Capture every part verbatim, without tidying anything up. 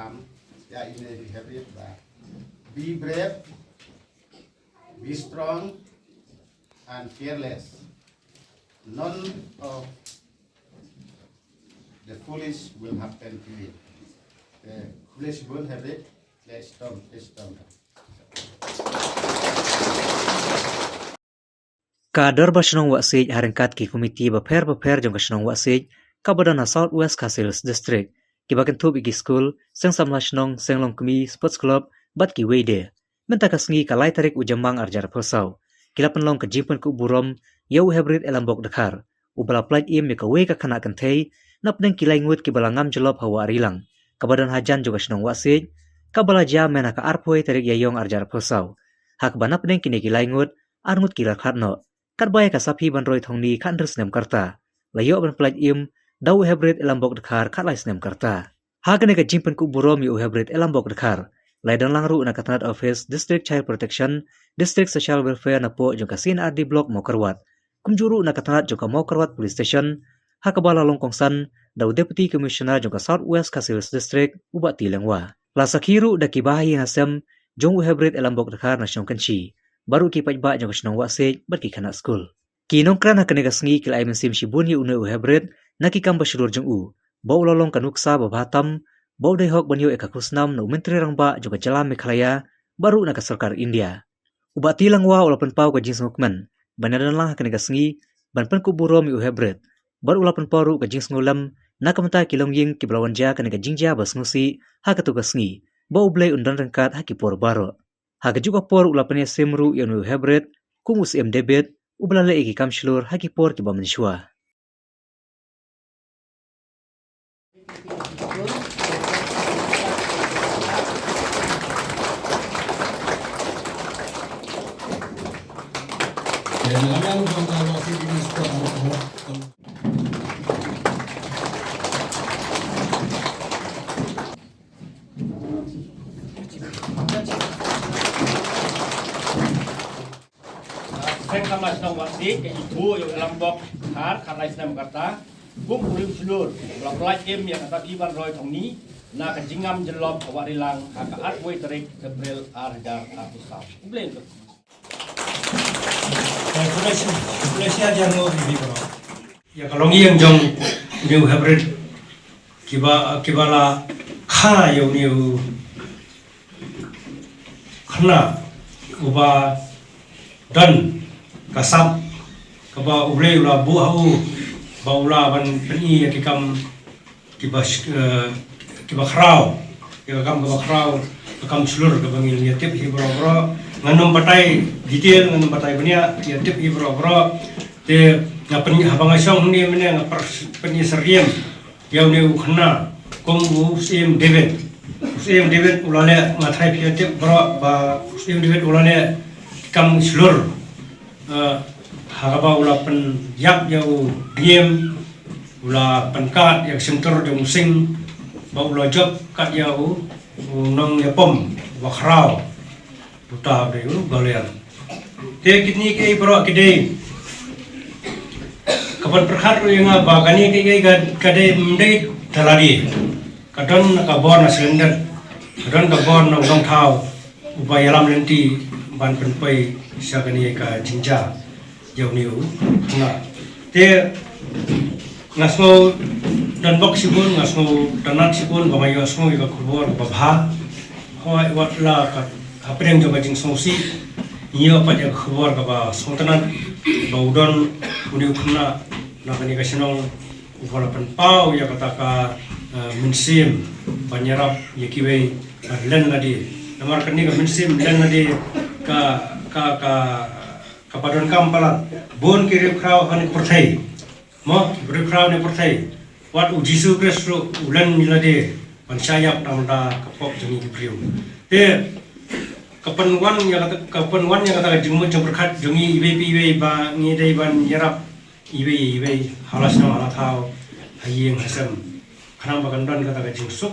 Ïa ine i hynriew ba, be brave, be strong and fearless. None of the foolish will happen to you. Eh, foolish won't have it. Let's stop, let's stop. Ka Dorbar Shnong Wahsiej ha ryngkat ki komiti bapher bapher jong ka shnong Wahsiej, kaba don ha South West Khasi Hills District, kiba kynthup ïa ki skul, seng samla shnong, seng longkmie, sports club, bad kiwei de, mynta ka sngi ka lai tarik u Jymmang arhajar arphew saw, ki la pynlong ka jingpynkup burom ïa u Hybrid Elambok Dkhar, uba la pyllait im ïa kawei ka khynnah kynthei napdeng ki lai ngut kiba la ngam jyllop ha Wahrilang, kaba don hajan jong ka shnong Wahsiej, kaba la jia mynta ka arphew tarik Ïaïong arhajar arphew saw. Ha kaba napdeng kine ki lai ngut, ar ngut ki la khlad noh, katba ïa ka Saphi Banroi Thongni khathynriew snem ka rta la ïoh ban pyllait im da u Hybrid Elambok Dkhar khatlai snem ka rta. Ha kane ka jingpynkup burom ïa u Hybrid Elambok Dkhar, la ïadon lang ruh na ka tnat office District Child Protection, District Social Welfare napoh jong ka C and R D Block Mawkyrwat, kumjuh ruh na ka tnat jong ka Mawkyrwat Police Station, ha kaba la long kongsan da u Deputy Commissioner jong ka South West Khasi Hills District, u Bah T. Lyngwa. La sakhi ruh da ki bahaïing hasem jong u Hybrid Elambok Dkhar na shnong Kynshi, baroh ki paidbah jong ka shnong Wahsiej bad ki khynnah skul. Ki nongkren ha kane ka sngi ki la ai mynsiem shibun ïa une u Hybrid na ki kam ba shlur jong u, ba u la long ka nuksa ba bha tam, ba u dei hok ban ïoh ïa ka khusnam na u Myntri Rangbah jong ka jylla Meghalaya, baroh na ka sorkar India. U Bah T. Lyngwa u la pynpaw ka jingsngewkmen ban ïadon lang ha kane ka sngi ban pynkup burom ïa u Hybrid, bad u la pynpaw ruh ka jingsngewlem na ka bynta ki longïing kiba la wan jia kane ka jingjia ba sngewsih ha katu ka sngi, ba U Blei un don ryngkat ha ki por baroh. Ha kajuh ka por u la pynïasim ruh ïa une u Hybrid kum u Syiem David, uba la leh ïa ki kam shlur ha ki por kiba mynshuwa. Seng samla shnong Wahsiej ka ithuh ïa u Elambok Dkhar khatlai snem ka rta kum u riew shlur, u la pyllait im ïa ka Saphi Banroi Thongni na ka jingngam jyllop ha Wahrilang ha ka arphew tarik April arhajar arphew saw. U Blei un kyrkhu. Ïa ka longïing jong une u Hybrid, kiba, kiba la kha ïa une u khynnah uba don ka sap kaba U Blei u la buh ha u, ba u lah ban pyni ïa ki kam kiba sh-, eh, kiba khraw, ïa ka kam kaba khraw, ka kam shlur kaba ngi ïa tip hi baroh baroh. Ngan ym batai detail, ngan ym batai bniah, ïa tip hi baroh baroh. Te nga pyn-, haba nga shong hangne mynne nga pyn-, pynïasyriem ïa une u khynnah kum u Syiem David. U Syiem David u la leh, nga tharai phi ïa tip baroh ba u Syiem David u la leh kam shlur. Eh, ha kaba u la pynïap ïa u Dngiem, u la pynkad ïa ka shyntur jong u Sing, ba u la jop kat ïa u, u nongïapom ba khraw, uta u dei u Goliath. Te kine kiei baroh ki dei, ka ban pyrkhat ruh ïa nga ba kane kiei ka, ka dei, ym dei da lade. Ka don ka bor na sylendek, ka don ka bor na u nongthaw, uba ïalam lynti ban pynpoi sha kane ka jingjia jong une u khynnah. Te nga sngew donbok shibun, nga sngew tynnat shibun ba nga ïohsngew ïa ka khubor kaba bha. Hooid, wat la ka hapdeng jong ka jingsngewsih, ngi ïoh pat ïa ka khubor kaba sngewtynnat ba u don une u khynnah na kane ka shnong, uba la pynpaw ïa kata ka, eh, mynsiem ban ïarap ïa kiwei, eh, len lade. Namar kane ka mynsiem len lade ka, ka, ka, kaba donkam palat. Bun ki riewkhraw ha kane ka pyrthei, mo, ki riewkhraw ha kane ka pyrthei, wat u Jisu Khrist ruh u len ïa lade ban shah ïap tang da ka pop jong ngi ki briew. Te ka pynwan ïa kata, ka pynwan ïa kata ka jingmut jingpyrkhat jong ngi iwei pa iwei ba ngi dei ban ïarap iwei iwei, ha la shnong ha la thaw, ha ïing ha sem, khnang ba kan don kata ka jingsuk,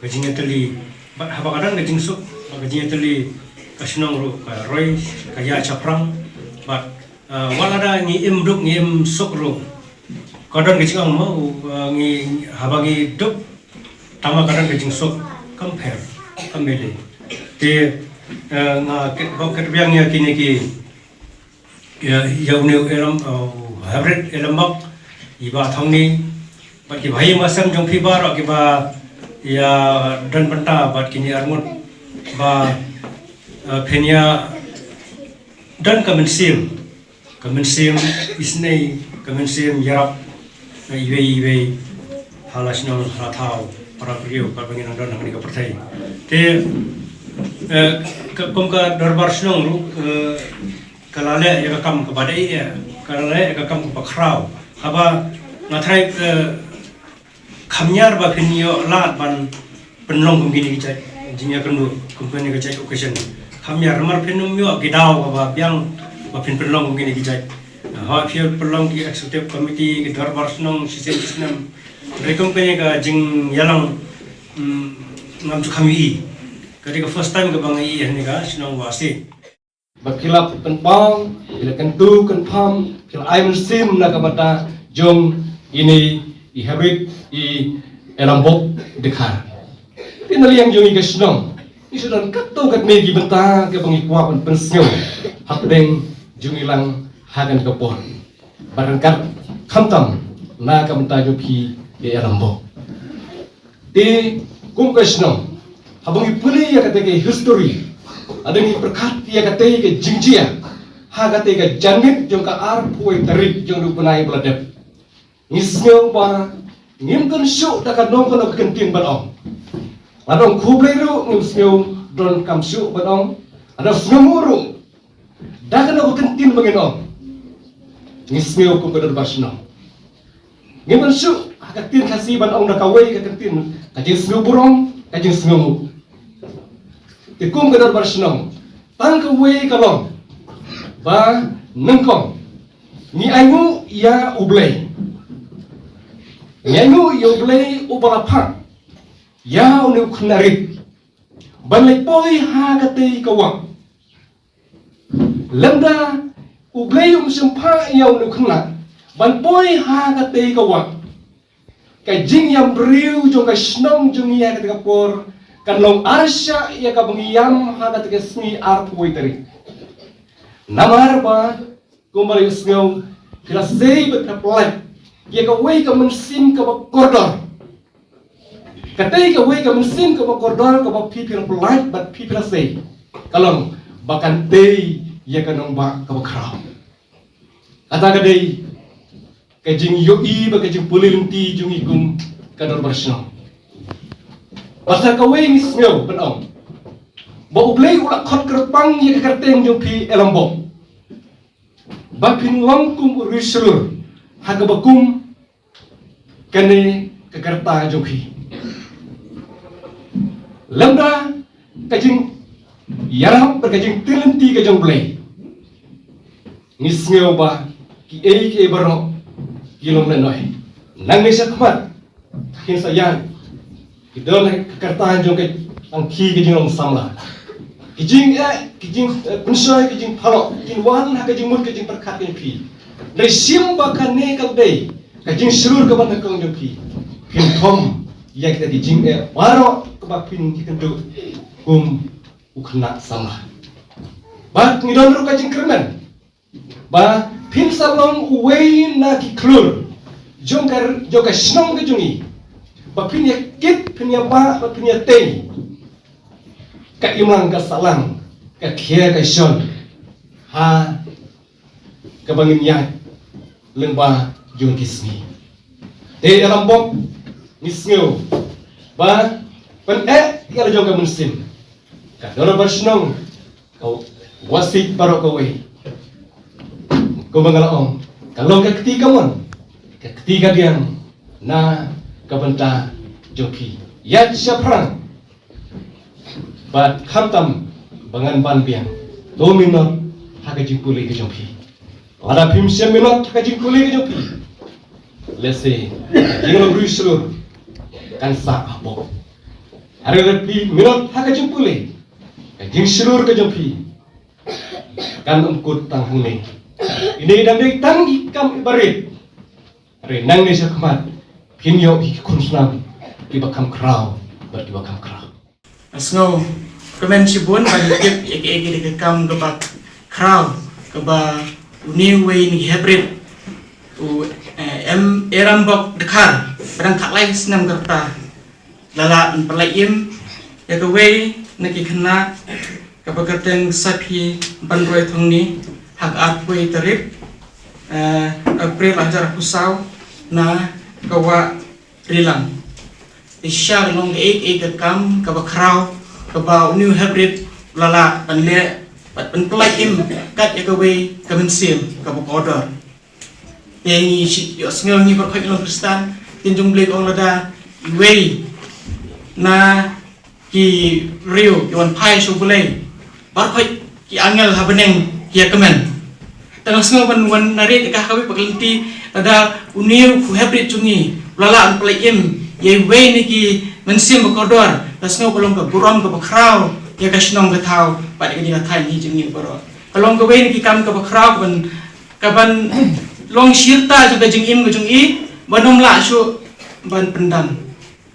ka jingïatylli. Bad haba ka don ka jingsuk bad ka jingïatylli, ka shnong ruh ka roi, ka ïaid shaphrang. Bad, eh, wat lada ngi im duk ngi im suk ruh, ka don ka jingong mo, eh, ngi, haba ngi duk, tangba ka don ka jingsuk. Compare, compare. Te, eh, nga kit bok kit biang ïa kine ki, ïa, ïa une u Elam, eh, u Hybrid Elambok, i Bah Thongni, bad ki bahaïing bahasem jong phi baroh kiba ïa don bynta bad kine arngut ba, eh, phin ïa don ka mynsiem, ka mynsiem isynei, ka mynsiem ïarap na iwei iwei ha la shnong ha la thaw, para briew, para ba ngin nang don ha kane ka pyrthei. Te, eh, ka, kum ka dorbar shnong ruh, eh, ka la leh ïa ka kam kaba dei, eh, ka la leh ïa ka kam kaba khraw. Haba nga tharai, eh, kham ïar ba phin ïoh lad ban pynlong kum kine ki jait jingïakynduh, kum kine ki jait occasion. Kham ïar namar phin ym ïoh ki daw kaba biang ba phin pynlong kum kine ki jait. Haba phi pynlong ki executive committee, ki dorbar shnong shisien shisnem, hynrei kum kane ka jingïalang, mm, ngam ju kham ïohi. Ka dei ka first time kaba nga ïohi ha kane ka shnong Wahsi. Ba phi la pynpaw, phi la kyntu kynpham, phi la ai mynsiem na ka bynta jong ine i Hybrid Elambok Dkhar. Te na liang jong ngi ka shnong, ngi shu don katto katne ki bynta kaba ngi kwah ban pynsngew hapdeng jong ngi lang ha kane ka por. Bad ryngkat khamtam na ka bynta jong phi ïa Elambok. Te kum ka shnong, haba ngi pule ïa katei ka history, lada ngi pyrkhat ïa katei ka jingjia ha katei ka janmiet jong ka arphew tarik jong u bnai ba la dep, ngi sngew ba ngim don shuh da kano kano ka kyntien ban ong. Lada ong khublei ruh ngim sngew don kam shuh ban ong. Lada sngew ruh da kano ka kyntien ba ngin ong, ngi sngew kum ka dorbar shnong. Ngim don shuh ha ka ktien Khasi ban ong da kawei ka kyntien, ka jingsngew burom, ka jingsngew nguh. Te kum ka dorbar shnong, tang kawei ka long ba nyngkong ngi ainguh ïa U Blei. Ngi ainguh ïa U Blei uba la phah ïa une u khynnah rit ban leit poi ha katei ka wah. Lymda U Blei um shym phah ïa une u khynnah ban poi ha katei ka wah, ka jingïam briew jong ka shnong jong ngi ha katei ka por kan long arshah ïa kaba ngi ïam ha katei ka sngi arphew tarik. Namar ba kumba la ïohsngew, phi la sei bad phi la pynlait ïa kawei ka mynsiem kaba kordor. Katei kawei ka mynsiem kaba kordor kaba phi phi la pynlait bad phi phi la sei, ka long ba kan tei ïa ka nongbah kaba khraw. Kata ka dei ka jingïohi bad ka jingpule lynti jong ngi kum ka dorbar shnong. Bad sa kawei ngi sngew ban ong ba U Blei u la khot kyrpang ïa ka kyrteng jong phi Elambok ba phin long kum u riewshlur ha kaba kum kane ka rta jong phi. Lymda ka jingïarap bad ka jingtieng lynti ka jong U Blei, ngi sngew ba kiei kiei baroh ki long lehnoh. Nangne shakhmat, kin sa ïaid, ki don ha ka rta jong ka tangki ka jinglong samla. Ki jingeh, ki jing, eh, pynshoi, ki jingphalok kin wan ha ka jingmut ka jingpyrkhat ka jong phi. Hynrei shim ba kane ka dei ka jingshlur kaba nyngkong jong phi. Phin kham ïa kita ki jingeh baroh kaba phin ïakynduh kum u khynnah samla. Bad ngi don ruh ka jingkyrmen ba phin sa long uwei na ki khlur jong ka, jong ka shnong ka jong ngi, ba phin ïa kit, phin ïa bah, ba phin ïa tei ka imlang ka sahlang, ka khia ka shon ha kaba ngin ïaid lyngba jong ki sngi. Te Elambok, ngi sngew ba pyneh ïa la jong ka mynsiem, ka dorbar shnong, ka Wahsi baroh kawei. Kumba nga la ong, ka long ka kti kamon, ka kti kadiang na ka bynta jong phi. Ïaid shaphrang bad khamtam ba ngan ban biang. To minot ha ka jingpule ka jong phi. Lada phim shim minot ha ka jingpule ka jong phi, lehse ka jinglong riewshlur kan sah hapoh. Hynrei lada phi minot ha ka jingpule, ka jingshlur ka jong phi kan ym kut tang hangne. Ine i dang dei tang i kam iba rit. Hynrei nangne shakhmat phin ïoh ki khun snam kiba kham khraw bad kiba kham khraw. Nga sngew kmen shibun ban tip ïa ka, ïa ka kam kaba khraw kaba une uwei na ki heprit u, eh, em Erambok Dkhar, ba dang khatlai snem ka rta, la lah ban pynlait im ïa kawei na ki khynnah kaba kyrteng Saphi Banroi Thongni ha ka arphew tarik, eh, April hajar arphew saw na ka wah Rilang. Te shisha ka long kaei kaei ka kam kaba khraw kaba une u heprit u la lah ban leh bad ban pynlait im kat ïa kawei ka mynsiem kaba kordor. Te ngi shu ïohsngew, ngi baroh ki long Khristan, ktien jong U Blei ka ong lada iwei na ki briew ki wan phai sha U Blei, baroh ki angel ha bneng ki ïa kmen. Te nga sngew ban wan narit ïa ka ha kawei pat ka lynti, lada une u heprit jong ngi u la lah ban pynlait im ïa iwei na ki mynsiem ba kordor, nga sngew ka long ka burom kaba khraw ïa ka shnong ka thaw bad ïa kane ka thaiñ hi jong ngi baroh. Ka long kawei na ki kam kaba khraw kaban, kaban long shirta jong ka jingim ka jong i, ban ym lah shuh ban pyndam,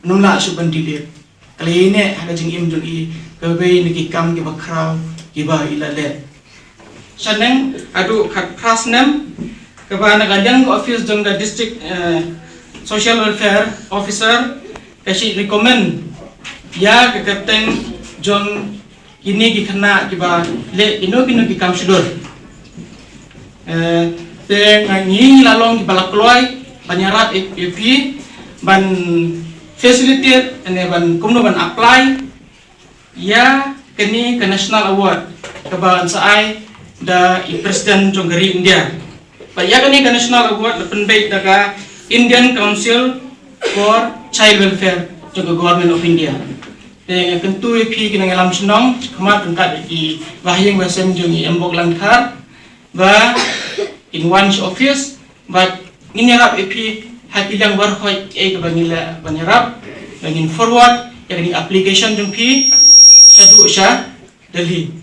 ban ym lah shuh ban delete. Ka la ïaineh ha ka jingim jong i kawei na ki kam kiba khraw kiba i la leh. Shaneng haduh khatphra snem, kaba na ka liang ka office jong ka District, eh, Social Welfare Officer ka shu recommend ïa ka kyrteng jong kine ki khynnah kiba leh kino kino ki kam shlur. Eh, te nga, ngi la long kiba la kloi ban ïarap ïa, ïa phi ban facilitate ne ban kumno ban apply ïa kane ka National Award kaba la sa ai da i President jong ka ri India. Bad ïa kane ka National Award la pynbeit da ka Indian Council for Child Welfare jong ka Government of India. Te nga kyntu ïa phi ki nongïalam shnong, khmat ryngkat ïa ki bahaïing bahasem jong i Embok Langthar ba kin wan sha office, bad ngin ïarap ïa phi ha ki liang baroh kiei kaba ngi lah ban ïarap, ba ngin forward ïa kane ka application jong phi shaduh sha Delhi.